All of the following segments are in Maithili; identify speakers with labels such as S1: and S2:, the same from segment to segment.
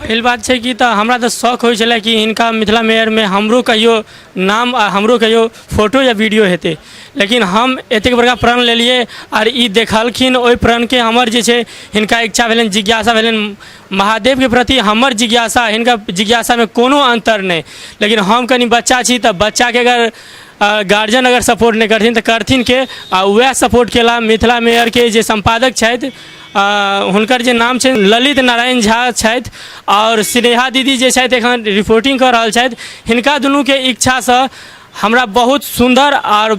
S1: पहिल बात छै कि तऽ हमरा तऽ शौक होइ छलै कि हिनका मिथिला मेयरमे हमरो कहियो नाम आ हमरो कहियो फोटो या वीडियो हेतै, लेकिन हम एतेक बड़का प्रण लेलियै आर ई देखलखिन ओहि प्रणके हमर जे छै हिनका इच्छा भेलनि, जिज्ञासा भेलनि महादेवके प्रति। हमर जिज्ञासा, हिनका जिज्ञासामे कोनो अन्तर नहि। लेकिन हम कनि बच्चा छी, तऽ बच्चाके अगर गार्जियन अगर सपोर्ट नहि करथिन तऽ करथिन के? आ वएह सपोर्ट केला। मिथिला मेयरके जे सम्पादक छथि, हुनकर जे नाम छनि ललित नारायण झा छथि आओर स्नेहा दीदी जे छथि, एखन रिपोर्टिंग कऽ रहल छथि, हिनका दुनूके इच्छासँ हमरा बहुत सुन्दर आओर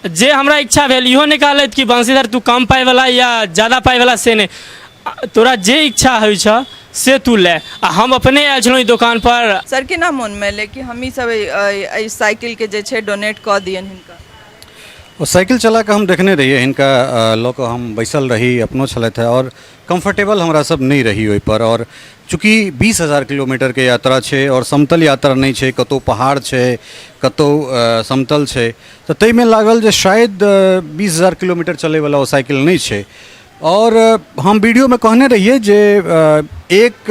S1: जे हमरा इच्छा भेल, इहो नहि कहलथि कि बंशीधर, तू कम पाइवला या ज्यादा पाइवला, से नहि, तोरा जे इच्छा होइ छऽ से तू ले। आ हम अपने आयल छलहुँ ई दोकानपर।
S2: सर, केना मोनमे एलै कि हमही सब एहि साइकिलके जे छै डोनेट कऽ दियनि हिनका?
S3: ओ साइकिल चला कऽ हम देखने रहियै हिनका लऽ कऽ हम बैसल रही, अपनो छलथि हेँ आओर कम्फर्टेबल हमरा सब नहि रही ओहिपर। आओर चूँकि 20,000 किलोमीटरके यात्रा छै आओर समतल यात्रा नहि छै, कतहु पहाड़ छै, कतहु समतल छै, तऽ ताहिमे लागल जे शायद 20,000 किलोमीटर चलैवला ओ साइकिल नहि छै। आओर हम वीडियोमे कहने रहियै जे एक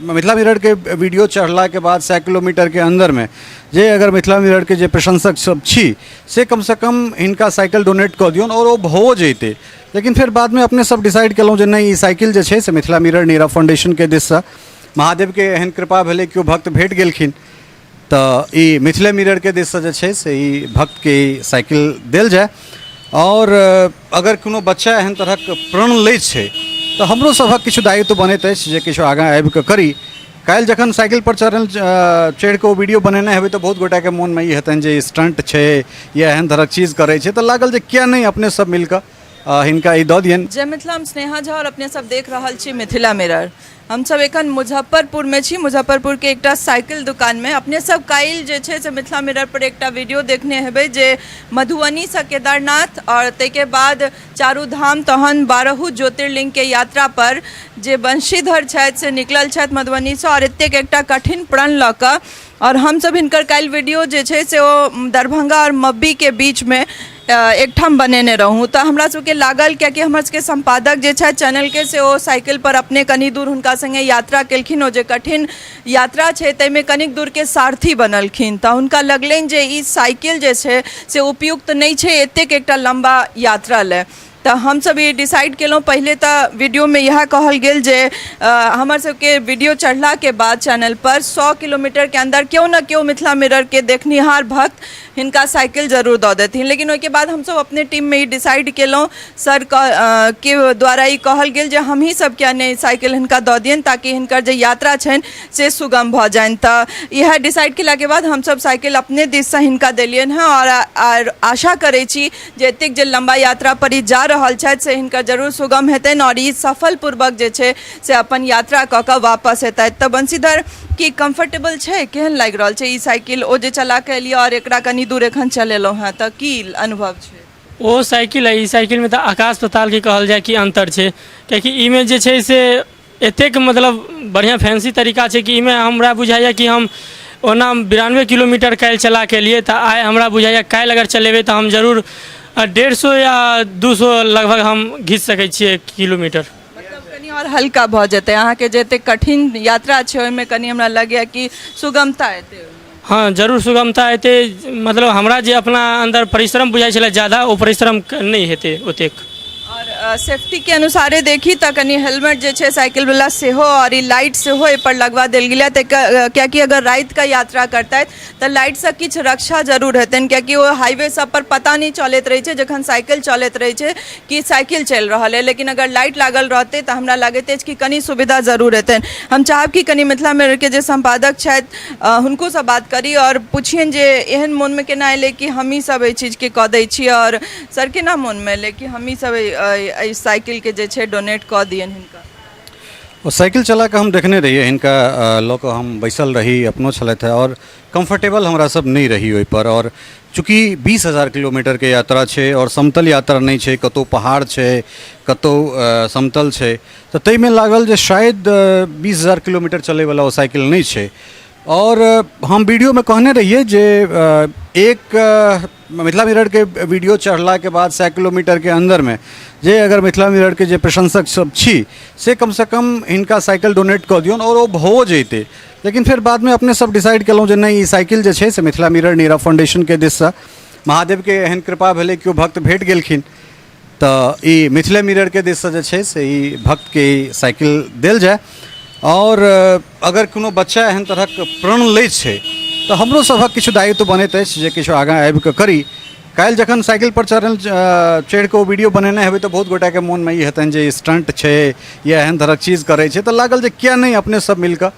S3: मिथिला मिररके वीडियो चढ़लाके बाद 100 किलोमीटरके अन्दरमे जे अगर मिथिला मिररके जे प्रशंसक सब छी से कमसँ कम हिनका साइकिल डोनेट कऽ दियौन आओर ओ भऽ जैतै। लेकिन फेर बादमे अपने सब डिसाइड केलहुँ जे नहि, ई साइकिल जे छै से मिथिला मिरर नीरव फाउंडेशनके दिससँ, महादेवके एहन कृपा भेलै, केओ भक्त भेट गेलखिन, तऽ ई मिथिले मिररके दिससँ जे छै से ई भक्तके ई साइकिल देल जाय। आओर अगर कोनो बच्चा एहन तरहक प्रण लै छै तऽ हमरो सभक किछु दायित्व बनैत अछि जे किछु आगाँ आबि कऽ करी। काल्हि जखन साइकिलपर चढ़ल, चढ़ि कऽ ओ वीडियो बनेने हेबै, तऽ बहुत गोटाके मोनमे ई हेतनि जे स्टंट छै या एहन तरहक चीज करै छै। तऽ लागल जे किया नहि अपने सब मिलि कऽ हिनका ई दऽ दियनि।
S2: जय मिथिला, हम स्नेहा झा और अपने सब देख रहल छी मिथिला मिरर। हमसब एखन मुजफ्फरपुरमे छी, मुजफ्फरपुरके एकटा साइकिल दोकानमे। अपने सब काल्हि जे छै से मिथिला मिरर पर एकटा वीडियो देखने हेबै जे मधुबनीसँ केदारनाथ आओर ताहिके बाद चारू धाम, तहन बारहु ज्योतिर्लिङ्गके यात्रा पर जे बंशीधर छथि से निकलल छथि मधुबनीसँ आओर एतेक एकटा कठिन प्रण लऽ कऽ। आओर हमसब हिनकर काल्हि वीडियो जे छै से ओ दरभंगा आओर मब्बीके बीचमे एकठाम बनेने रहूँ, तऽ हमरा सबके लागल, कियाकि हमर सबके सम्पादक जे छथि चैनलके से ओ साइकिलपर अपने कनि दूर हुनका सङ्गे यात्रा केलखिन। ओ जे कठिन यात्रा छै ताहिमे कनिक दूरके सारथी बनलखिन, तऽ हुनका लगलनि जे ई साइकिल जे छै से उपयुक्त नहि छै एतेक एकटा लम्बा यात्रा लए। तऽ हमसब ई डिसाइड केलहुँ। पहिले तऽ वीडियोमे इएह कहल गेल जे हमर सबके वीडियो चढ़लाके बाद चैनलपर 100 किलोमीटरके अन्दर केओ ने केओ मिथिला मिररके देखनिहार भक्त हिनका साइकिल जरूर दऽ देथिन। लेकिन ओहिके बाद हमसब अपने टीममे ई डिसाइड केलहुँ, सर के द्वारा ई कहल गेल जे हमही सब किया नहि साइकिल हिनका दऽ दियनि ताकि हिनकर जे यात्रा छनि से सुगम भऽ जानि। तऽ इएह डिसाइड केलाके बाद हमसब साइकिल अपने दिससँ हिनका देलियनि हँ आओर आशा करै छी जे एतेक जे लम्बा यात्रा पर ई जा रहल छथि से हिनकर जरूर सुगम हेतनि आओर ई सफलपूर्वक जे छै से अपन यात्रा कऽ कऽ वापस हेतथि। तऽ बंशीधर, की कम्फर्टेबल छै? केहन लागि रहल छै ई साइकिल? ओ जे चला कऽ एलियै आओर एकरा कनि दूर एखन चलेलहुँ हेँ, तऽ की अनुभव छै?
S1: ओ साइकिल आ ई साइकिलमे तऽ आकाश पातालके कहल जाय कि अन्तर छै, कियाकि एहिमे जे छै से एतेक मतलब बढ़िआँ फैंसी तरीका छै कि एहिमे हमरा बुझाइए कि हम ओना 92 किलोमीटर काल्हि चला कऽ एलियै, तऽ आइ हमरा बुझाइए काल्हि अगर चलेबै तऽ हम जरूर 150 या 200 लगभग हम घीच सकै छियै किलोमीटर।
S2: मतलब कनि आओर हल्का भऽ जेतै अहाँके, जे एतेक कठिन यात्रा छै ओहिमे कनि हमरा लगैए कि सुगमता एतै।
S1: हँ, जरूर सुगमता एतै। मतलब हमरा जे अपना अन्दर परिश्रम बुझाइ छलै ज्यादा, ओ परिश्रम नहि हेतै ओतेक।
S2: आओर सेफ्टीके अनुसारे देखी तऽ कनि हेलमेट जे छै साइकिलवला सेहो आओर ई लाइट सेहो एहिपर लगवा देल गेलै, तऽ कियाकि अगर रातिके यात्रा करतथि तऽ लाइटसँ किछु रक्षा जरूर हेतनि, कियाकि ओ हाईवे सब पर पता नहि चलैत रहै छै जखन साइकिल चलैत रहै छै कि साइकिल चलि रहल अइ। लेकिन अगर लाइट लागल रहतै तऽ हमरा लागैत अछि कि कनि सुविधा जरूर हेतनि। हम चाहब कि कनि मिथिला मिररके जे सम्पादक छथि हुनकोसँ बात करी आओर पुछियनि जे एहन मोनमे केना एलै कि हमही सब एहि चीजके कऽ दै छी। आओर सर, केना मोनमे एलै कि हमही सब एहि साइकिलके जे छै डोनेट कऽ दियनि हिनका?
S3: ओ साइकिल चला कऽ हम देखने रहियै हिनका लऽ कऽ हम बैसल रही, अपनो छलथि हेँ आओर कम्फर्टेबल हमरा सब नहि रही ओहिपर। आओर चूँकि 20,000 किलोमीटरके यात्रा छै आओर समतल यात्रा नहि छै, कतहु पहाड़ छै, कतहु समतल छै, तऽ ताहिमे लागल जे शायद 20,000 किलोमीटर चलैवला ओ साइकिल नहि छै। आओर हम वीडियोमे कहने रहियै जे एक मिथिला मिररके वीडियो चढ़लाके बाद 100 किलोमीटरके अन्दरमे जे अगर मिथिला मिररके जे प्रशंसक सब छी से कमसँ कम हिनका साइकिल डोनेट कऽ दियौन आओर ओ भऽ जेतै। लेकिन फेर बादमे अपने सब डिसाइड केलहुँ जे नहि, ई साइकिल जे छै से मिथिला मिरर नीरव फाउंडेशनके दिससँ महादेवके एहन कृपा भेलै, केओ भक्त भेट गेलखिन, तऽ ई मिथिले मिररके दिससँ जे छै से ई भक्तके ई साइकिल देल जाय। आओर अगर कोनो बच्चा एहन तरहक प्रण लै छै तऽ हमरो सभक किछु दायित्व बनैत अछि जे किछु आगाँ आबि कऽ करी। काल्हि जखन साइकिलपर चढ़ि कऽ ओ वीडियो बनेने हेबै तऽ बहुत गोटाके मोनमे ई हेतनि जे स्टंट छै या एहन तरहक चीज करै छै, तऽ लागल जे किया नहि अपने सब मिलि कऽ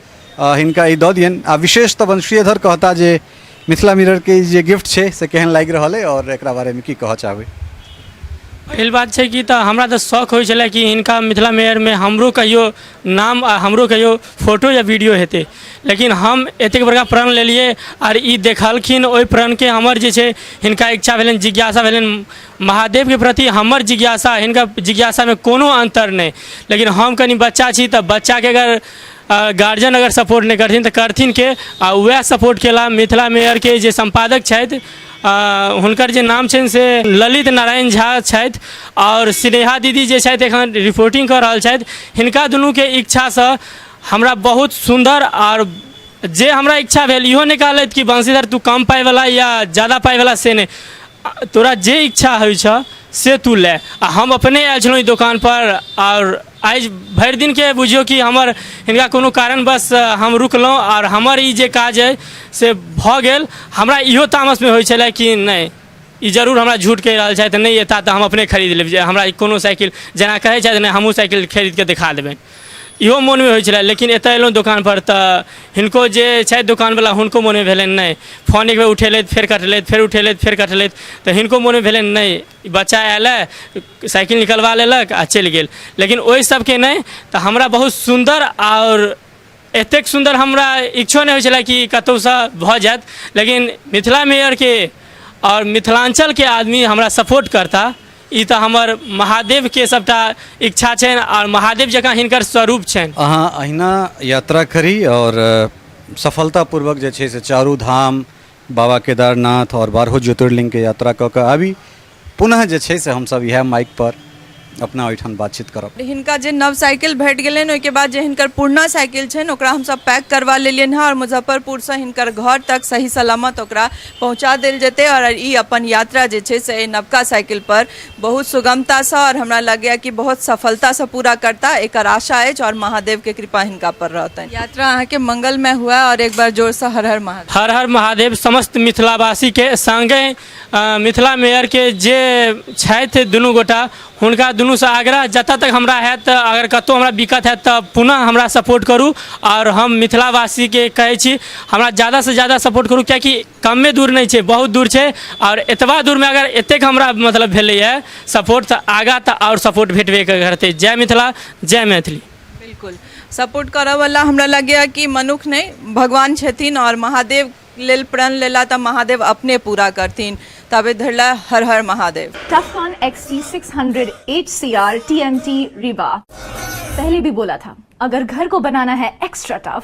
S3: हिनका ई दऽ दियनि। आ विशेष तऽ वंशीधर कहता जे मिथिला मिररके ई जे गिफ्ट छै से केहन लागि रहल अइ आओर एकरा बारेमे की कहऽ चाहबै।
S1: पहिल बात छै कि तऽ हमरा तऽ शौक होइ छलै कि हिनका मिथिला मेयरमे हमरो कहियो नाम आ हमरो कहियो फोटो या वीडियो हेतै, लेकिन हम एतेक बड़का प्रण लेलियै आर ई देखलखिन, ओहि प्रणके हमर जे छै हिनका इच्छा भेलनि, जिज्ञासा भेलनि महादेवके प्रति। हमर जिज्ञासा हिनका जिज्ञासामे कोनो अन्तर नहि, लेकिन हम कनि बच्चा छी तऽ बच्चाके अगर गार्जियन अगर सपोर्ट नहि करथिन तऽ करथिन के? आ वएह सपोर्ट केला। मिथिला मेयरके जे सम्पादक छथि, हुनकर जे नाम छनि से ललित नारायण झा छथि, आओर स्नेहा दीदी जे छथि एखन रिपोर्टिंग कऽ रहल छथि, हिनका दुनूके इच्छासँ हमरा बहुत सुन्दर आओर जे हमरा इच्छा भेल, इहो नहि कहलथि कि बंशीधर तू कम पाइवला या ज्यादा पाइवला, से नहि, तोरा जे इच्छा होइ छऽ से तू ले। आ हम अपने आयल छलहुँ ई दोकानपर आओर आइ भरि दिनके बुझियौ कि हमर हिनका कोनो कारणवश हम रुकलहुँ आओर हमर ई जे काज अइ से भऽ गेल। हमरा इहो तामसमे होइ छलै कि नहि, ई जरूर हमरा झूठ कहि रहल छथि, नहि एता तऽ हम अपने खरीद लेब, जे हमरा कोनो साइकिल जेना कहै छथि, नहि, हमहूँ साइकिल खरीदके देखा देबनि, इहो मोनमे होइ छलै। लेकिन एतऽ एलहुँ दोकानपर तऽ हिनको जे छथि दोकानवला, हुनको मोनमे भेलनि नहि, फोन एक बेर उठेलथि, फेर कटलथि, फेर उठेलथि, फेर कटलथि, तऽ हिनको मोनमे भेलनि नहि, ई बच्चा आयल हँ, साइकिल निकलवा लेलक आ चलि गेल। लेकिन ओहि सबके नहि, तऽ हमरा बहुत सुन्दर आओर एतेक सुन्दर हमरा इच्छो नहि होइ छलै कि कतहुसँ भऽ जायत, लेकिन मिथिला मेयरके आओर मिथिलाञ्चलके आदमी हमरा सपोर्ट करता, ई तऽ हमर महादेवके सबटा इच्छा छनि आओर महादेव जकाँ हिनकर स्वरूप छनि।
S3: अहाँ अहिना यात्रा करी आओर सफलतापूर्वक जे छै से चारू धाम, बाबा केदारनाथ आओर बारहो ज्योतिर्लिङ्गके यात्रा कऽ कऽ आबी। पुनः जे छै से हमसब इएह माइक पर अपना ओहिठाम बातचीत करब।
S2: हिनका जे नव साइकिल भेट गेलनि, ओहिके बाद जे हिनकर पुरना साइकिल छनि ओकरा हमसब पैक करवा लेलियनि हँ आओर मुजफ्फरपुरसँ हिनकर घर तक सही सलामत ओकरा पहुँचा देल जेतै आओर ई अपन यात्रा जे छै से एहि नवका साइकिल पर बहुत सुगमतासँ आओर हमरा लगैए कि बहुत सफलतासँ पूरा करता, एकर आशा अछि आओर महादेवके कृपा हिनका पर रहतनि। यात्रा अहाँके मंगलमय हुए आओर एक बार जोरसँ हर हर महादेव।
S1: हर हर महादेव। समस्त मिथिलावासीके संगे मिथिला मेयरके जे छथि दुनू गोटा, हुनका दुनूसँ आग्रह, जतऽ तक हमरा हैत, अगर कतहु हमरा दिक्कत हैत तऽ पुनः हमरा सपोर्ट करू। आओर हम मिथिलावासीके कहै छी, हमरा ज्यादासँ ज्यादा सपोर्ट करू, किएकि कमे दूर नहि छै, बहुत दूर छै, आओर एतबा दूरमे अगर एतेक हमरा मतलब भेलैए सपोर्ट, तऽ आगाँ तऽ आओर सपोर्ट भेटबे करतै। जय मिथिला, जय मैथिली।
S2: बिल्कुल सपोर्ट करऽवला हमरा लगैए कि मनुख नहि, भगवान छथिन आओर महादेव लेल प्रण लेला तऽ महादेव अपने पूरा करथिन। ताबे धरि ला हर हर Mahadev.
S4: Tufcon XT600 HCR TMT Rebar। पहले भी बोला था, अगर घर को बनाना है एक्स्ट्रा टफ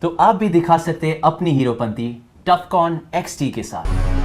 S5: तो आप भी दिखा सकते हैं अपनी हीरोपंती टफकॉन XT के साथ।